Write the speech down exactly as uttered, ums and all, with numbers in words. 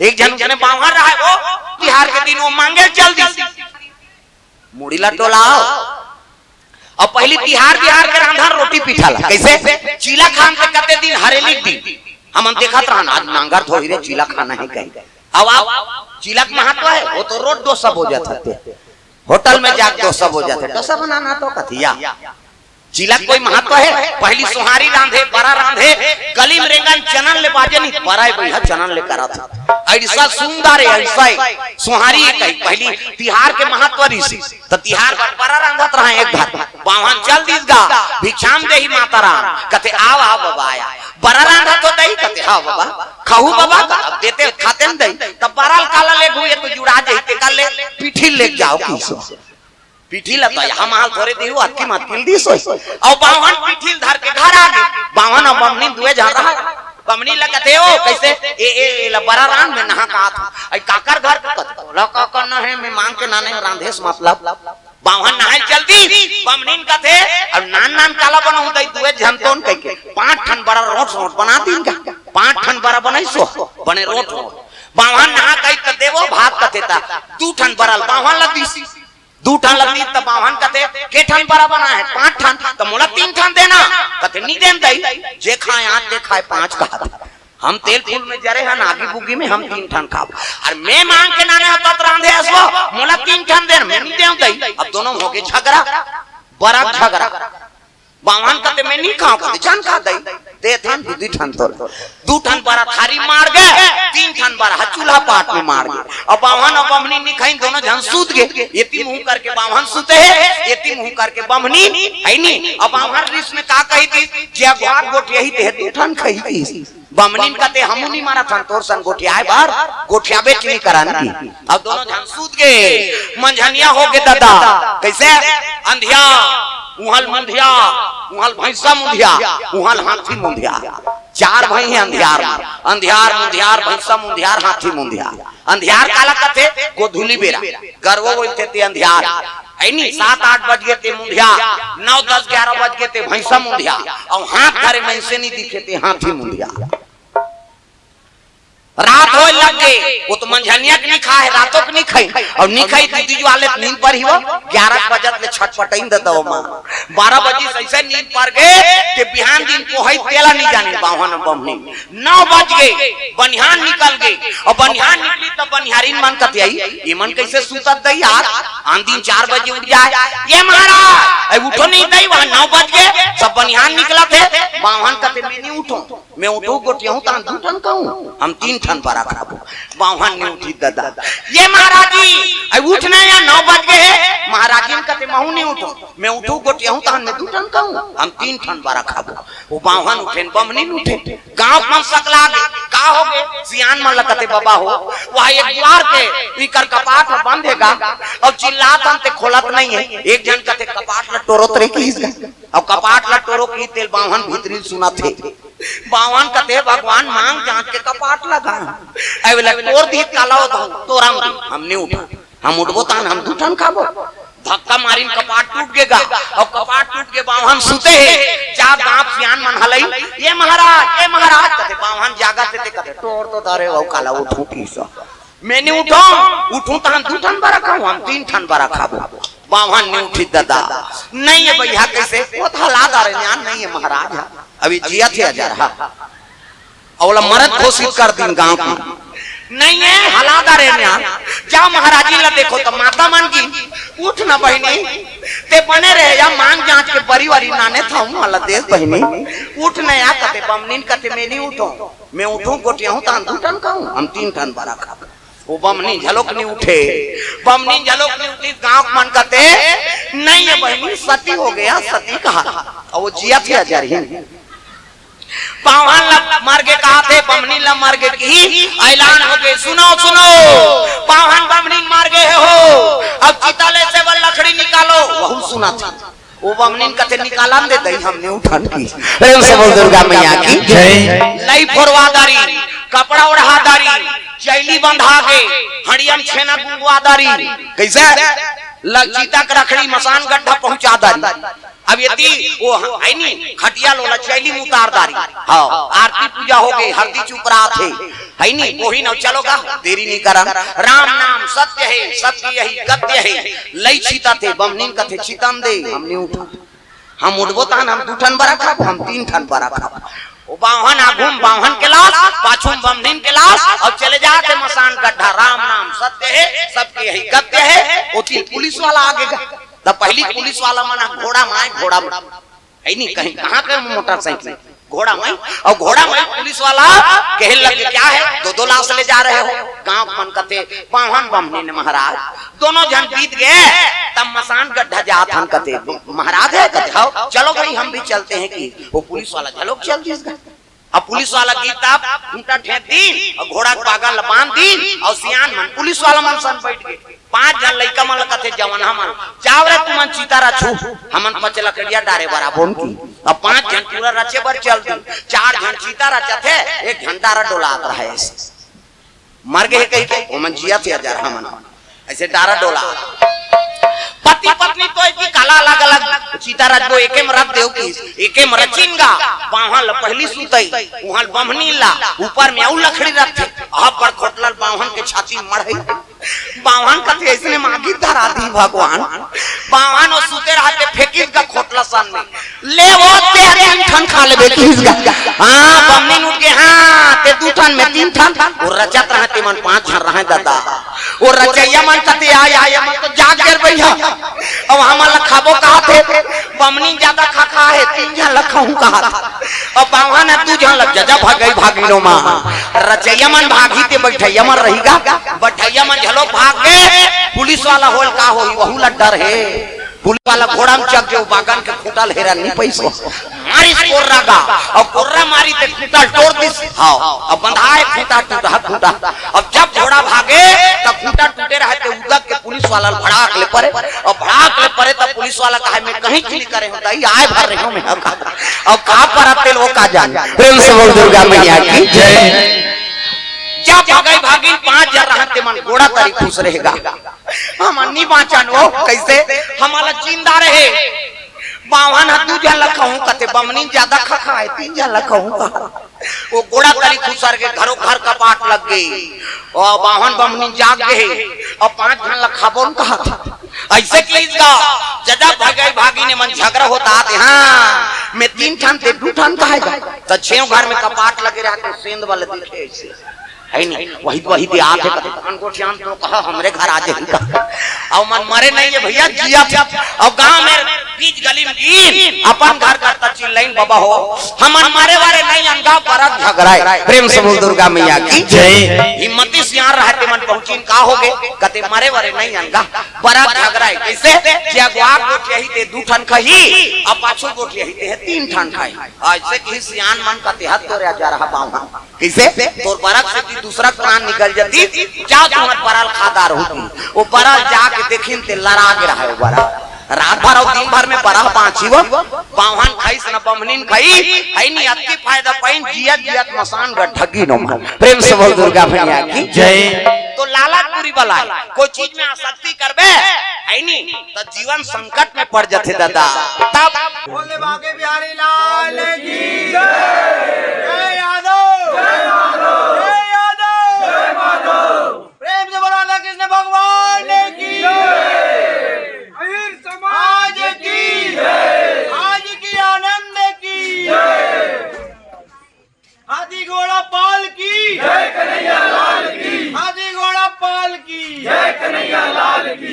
एक झन जने बांवर रहे, वो तिहार के दिन वो मांगे चल दिस, मुड़ी ला टोलाव। अब पहली तिहार बिहार के रांधन रोटी पीठा ला, कैसे? चीला खान ते कते दिन, हरेली के दिन। हमन देखत रहन, आज नांगर धोही रे, चीला खाना हे कहीं। अब आप चीला के महत्व हे, वो तो रोज डोसा बोजत हे। होटल में जाके डोसा बोजत हे, डोसा बनाना तो कथिया। चीला के कोई महत्व हे? पहली सोहारी रांधे, बरा रांधे, गली में रेंगन चनन ले बाजे नहीं, बरा ए भैया चनन ले करत हे। ऐसा सुंदर हे, ऐसा हे। सोहारी ए कही, पहली तिहार के महत्व रिहिस। त तिहार बर बरा रांधत रहा एक घर, बांवन चल दिस गा, भिक्षाम देही माता राम, कथे, "आव, आव बबा, आया, बरा रांधत हो दई?" कथे, "हाँ बबा।" "खाहू बबा?" "अब देते, खाते न दई।" "तब बरा ल काला लेगहू, ये तो जुड़ा जही, ते का ले, पीठी लेके जाव किसो।" पीठी ला तो यहाँ माल थोरे दिहू, अतकी मत किल दिस होई। अउ बांवन पीठी ल धर के घर आ गे। बांवन अउ बमनी दुए झन रहा। बमनी ला कथे, "ओ, कैसे? ए, ए, ए ला बरा रांध, मैं नहा के आत हूँ।" "अई काकर घर के?" कथे, "तोला का करना हे, मैं मांग के नाने रांधेस मतलब।" बांवन नहाय चल दिस, बमनी कथे, "अब नान नान काला बनाहूँ दई, दुए झन तोन," कहिके पांच ठन बरा रोट रोट बना दिन गा। पांच ठन बरा बनाइस हो, बने रोट रोट। बांवन नहा कही त देवो भात कथे, त दू ठन बरा ल बांवन ला दिस। दू ठन ल दिस त बांवन कथे, "के ठन बरा बना हे?" "पांच ठन।" "त मोला तीन ठन देना।" कथे, "नी देन दई, जे खाय आठ, ते खाय पांच," कहा। "हम तेल फूल में जरे हन, आगी बुगी में हम तीन ठन खाबो। अरे मैं मांग के नाने हव तब रांधे हस वो, मोला तीन ठन देन, मैं नी देव दई।" अब दोनों में होगे झगरा, बरा झगरा। बांवन कथे, "मैं नी खाव," कथे, "झन खा दई, दे ठन, दू, दू ठन तोर।" दू ठन बरा थारी माड़ गे, तीन ठन बरा ह चूल्हा पाट में माड़ गे। अब बांवन अउ बमनी नी खाइन, दोनों झन सूत गे। एती मुंह करके बांवन सूते हे, एती मुंह करके बमनी, हे नी? अब बांवन रिस में का कही दिस, "जे अगुवार गोठियाही ते दू ठन खाही" कहिस। बमनिन कथे, "हमू नी मरत हन तोर सन गोठियाय बर, गोठियाबे च नी करन" कि। अब दोनों झन सूत गे, मंझनिया हो गे ददा। कैसे? अंधिया, उहल मंधिया, उहल भैंसा मुंधिया, उहल हाथी मुंधिया। चार भाई हे अंधियार में, अंधियार, मुंधियार, भैंसा मुंधियार, हाथी मुंधिया। अंधियार काला कथे? गोधूली बेरा, गरवा बोलथे ते अंधियार, हे नी? सात आठ बज गे ते मुंधिया, नौ दस ग्यारह बज गे ते भैंसा मुंधिया, अउ हाथ धरे मइनसे नी दिखे ते हाथी मुंधिया। रात होय लग गे, वो तो मंझनिया के नी खाय हे, रातो के नी खाय, अउ नी खाय दीदी जो आले नींद पर ही वो, ग्यारह बजत ले छटपटाइन दे दो माँ। बारह बजे से ऐसे नींद पर गे कि बिहान दिन पोहई तेला नी जाने बांवन बमनी। नौ बज गे, बनिहान निकल गे, अउ बनिहान निकली तब बनिहारिन मन कथे, "अई, इमन कैसे सुतत दई आज? आन दिन चार बजे उठ जाय।" "ये महाराज, अई उठो नहीं दई, वहाँ नौ बज गे, सब बनिहान निकलत हे।" बांवन कथे, "मैं नी उठों, मैं उठहूँ गोठियाहूँ तहन दू ठन खाहूँ, हम तीन ठन बरा खाबो।" बांवन नी उठिस ददा। "ये महाराज जी, अई उठ ना या, नौ बज गे हे।" महाराजिन कथे, "महूँ नी उठों, मैं उठहूँ गोठियाहूँ तहन मैं दू ठन खाहूँ, हम तीन ठन बरा खाबो।" वो बांवन उठेन, बमनिन उठेन। गांव मन सकला गे, का हो गे? सियान मन ल कथे, "बबा हो, वह एक दुवार के इकर कपाट ह बंद हे गा, अउ चिल्लात हन ते खोलत नहीं हे।" एक झन कथे, "कपाट ल टोरोत रे" किहिस गा, अउ कपाट ल टोरो किहिस तेला बांवन भीतरी सुनत हे। बांवन कथे, "भगवान मांग जांच के कपाट लगा, अई वाला टोर दिहिस काला हो तो टोरन दे, हम नी उठों।" हम उठबो तहन हम दू ठन खाबो। धक्का मारिन कपाट टूट गे गा, अउ कपाट टूट गे बांवन सुते हे। जा गांव सियान मन हलई, "ये महाराज, ये महाराज," कथे, बांवन जागत हे ते कथे, "टोर तो धरे हव काला उठहूँ किहिस, मैं नी उठों, उठहूँ तहन दू ठन बरा खाहूँ, हम तीन ठन बरा खाबो।" बांवन नी उठिस ददा। "नहीं हे भैया, कैसे?" "वो तो हला डारे न्यान नहीं हे महाराज, अभी जियत हे अजरहा।" अउ ओला मरत घोषित कर दिन गांव के। "नहीं हे, हला डारे न्यान।" "जा महाराजिन ला देखो तो माता मन की।" "उठ ना बहिनी, ते बने रहे या मांग जांच के बरी वरी नाने थाहू वाला देस बहिनी। उठ ना या" कथे। बमनिन कथे, "मैं नी उठों, मैं उठहूँ गोठियाहूँ तहन दू ठन खाहूँ, हम तीन ठन बरा खाबो।" वो बमनी झलोक नी उठे, बमनी झलोक नी उठिस। गांव के मन कथे, "नहीं हे बहिनी, सती हो गे, सती कहा।" अउ वो जियत हे अजरही। बांवन ला मर गे कहाथे, बमनी ला मर गे किही, ऐलान हो गे, "सुनो, सुनो, बांवन बमनी मर गे हे हो, अब चिता ले से बर लकड़ी निकालो।" वहू सुनथे। वो बमनिन कथे, "निकालन दे दई, हम नी उठन" किहिस। प्रेम से बोल दुर्गा मैया की जय। लई फोरवा डारिन, कपड़ा ओढ़ा डारिन, चैली बंधा गे, हड़ियम छेना गुंगवा डारिन। कैसे? ल-, चिता के रखड़ी मसान गड्ढा पहुंचा दारी। अब एती वो है नी, खटिया ल ओला चैली म उतार दारी। हाँ, आरती पूजा हो गई, हरदी चुपरात हे, है नी, वही न चलो गा, देरी नहीं करन। राम नाम सत्य है, सबकी यही गत्य है। लई चिता थे, बमनीन कथे चितन दे, हम नहीं उठा। हम उठबो तहन हम दू ठन बरा खाबो, हम तीन ठन बरा खाबो। वो बावहन आगू म बावहन के लास, पाछू म बमनीन के लास, अउ चले जात हे मसान गड्ढा। राम नाम सत्य है, सबकी यही गत्य है। ओती पुलिस वाला आगे गा। त पहली पुलिस वाला मन ह घोड़ा म आय, घोड़ा म, है नी, कहीं कहाँ के मोटरसाइकिल, घोड़ा म आय, अउ घोड़ा म आय पुलिस वाला कहे लगे, क्या है, दो दो लास ले जा रहे हो? गांव के मन कथे, बावहन बमनीन हे महाराज। दोनों झन बीत गए, तब मसान गड्ढा जात हन कथे, महाराज है कथे, हव, चलो भाई हम भी चलते हैं कि। वो पुलिस वाला चलो चल दिस गा। अब पुलिस वाला गिस तब खूंटा ठेंक दिन अउ घोड़ा के बागन ल बांध दिन अउ सियान मन पुलिस वाला मन सन बैठ गए। पांच झन लइका मन ल कथे जवनहा मन, जाव रे तुमन चिता रचहू, हमन पच लकड़िया डारे बर आबोन कि। अब पांच झन पूरा रचे बर चल दिन, चार झन चिता रचत हे, एक झन डारा डोलात रहे। मर गए कहिके, ओमन जियत हे अजरहा मन। ऐसे डारा डोला। पति पत्नी तो एती काला अलग-अलग चिता रचबो, एके म रच देव किस, एके म रचिन गा, बावहन ल पहली सुतई, उहां ल बमनीन ला, ऊपर म अउ लकड़ी रखथे, अब्बड़ खोटला ल बावहन के छाती म मढ़ई। बावहन कथे, "अइसने मांगी धरा दी भगवान।" बावहन ओ सुते रहते फेंकिस गा खोटला सन में। ले वो, ते तीन ठन खा लेबे किस गा। हाँ, बमनीन उठ के, हाँ, ते दू ठन में तीन ठन। वो रचत रहे, ते मन पांच झन रहे दादा। वो रचइया मन कथे, आय, आय, हमन तो जाग गे भैया। अब हमन ल खाबो कहत हे, बमनीन ज्यादा खा खा हे, तीन झन ल खाहूं कहत हे। अब बावहन ह दू झन ल, जजा भगई भागिनो मा। रचइया मन भागही ते बइठइया मन रही गा। बइठइया मन घलो भाग गे, पुलिस वाला होय ल का होही, वहू ल डर हे। पुलिस वाला घोड़ा म चघ गे, बागन के खूंटा ल हेरन नइ पइस। मारिस कोर्रा गा, अउ कोर्रा मारिस ते खूंटा ल टोर दिस। हव, अब बंधाय खूंटा टूटा, खूंटा। अब जब घोड़ा भागे, तब खूंटा टूटे रहे ते उदक के पुलिस वाला ल भड़ाक ले परे। अब भड़ाक ले परे, तब पुलिस वाला कहे, "मैं कहीं चीज करे हों, दाई, आय भर रहे हों मैं, अब का, अब का परत तेल वो का जान।" प्रेम से बोल दुर्गा मैया की जय। जब भगई भागिन पांच झन रहन ते मन गोड़ा तरी खुश रहे गा। हमन नी बांचन वो, कइसे? हमन ल जिंदा रहे। बावहन ह दू झन ल खाहूं कथे, बमनीन ज्यादा खा खा हे, तीन झन ल खाहूं कहा। वो गोड़ा तरी खुसर गे, घरो घर कपाट लग गे। ओ बावहन बमनीन जाग गे हे, अउ पांच झन ल खाबोन कहा। अइसे किस गा, जजा भगई भागिन मन झगरा होत हे, हाँ, मैं तीन ठन ते दू ठन कहे गा। त छेव घर में कपाट लगे रहते, सेंध वाले दिखे अइसे। है नी? वही, वही दे आथे कथे, "कौन गोठियान तो कहा, हमरे घर आ जाही का।" अउ मन मरे नहीं हे भैया, जियत हे। अउ गांव में बीच गली में गिन, अपन घर करता चिल्लाइन, "बाबा हो, हमन मरे वाले नहीं, अनगा बरत झगराए।" प्रेम से बोल दुर्गा मैया की जय। हिम्मती सियान रहते मन पहुंचिन, का होगे? कथे, "मरे वाले नहीं, अनगा बरत झगराए।" कइसे? जे अगवा गोठियाही ते दू ठन खाही, अउ पाछू गोठियाही ते तीन ठन खाही। अइसे किहिस सियान मन कथे, "हद तोरे अजरहा बावहन।" कइसे? तोर बरत से भी दूसरा प्राण निकल जाती, जा तुहर बरा ल खा डारहूं। वो बरा ल जाके देखिन ते लरा गे रहे वो बरा। रात भर अउ दिन भर में बरा बांची वो, बावहन खाइस न बमनीन खाई, है नी अतकी फायदा पाइन, जियत जियत मसान गड्ढा गिनो मन। प्रेम से बोल दुर्गा मैया की जय। तो लालचपुरी बलाय, कोई चीज में आसक्ति करबे, है नी, त जीवन संकट में पड़ जाथे दादा। तब बोले बांके बिहारी लाल की जय। जय यादव। जय यादव। प्रेम से बोलो राधा कृष्ण भगवान की। अहिर समाज की। आज की आनंद की। हाथी घोड़ा पाल की। जय कन्हैया लाल की। हाथी घोड़ा पाल की। जय कन्हैया लाल की।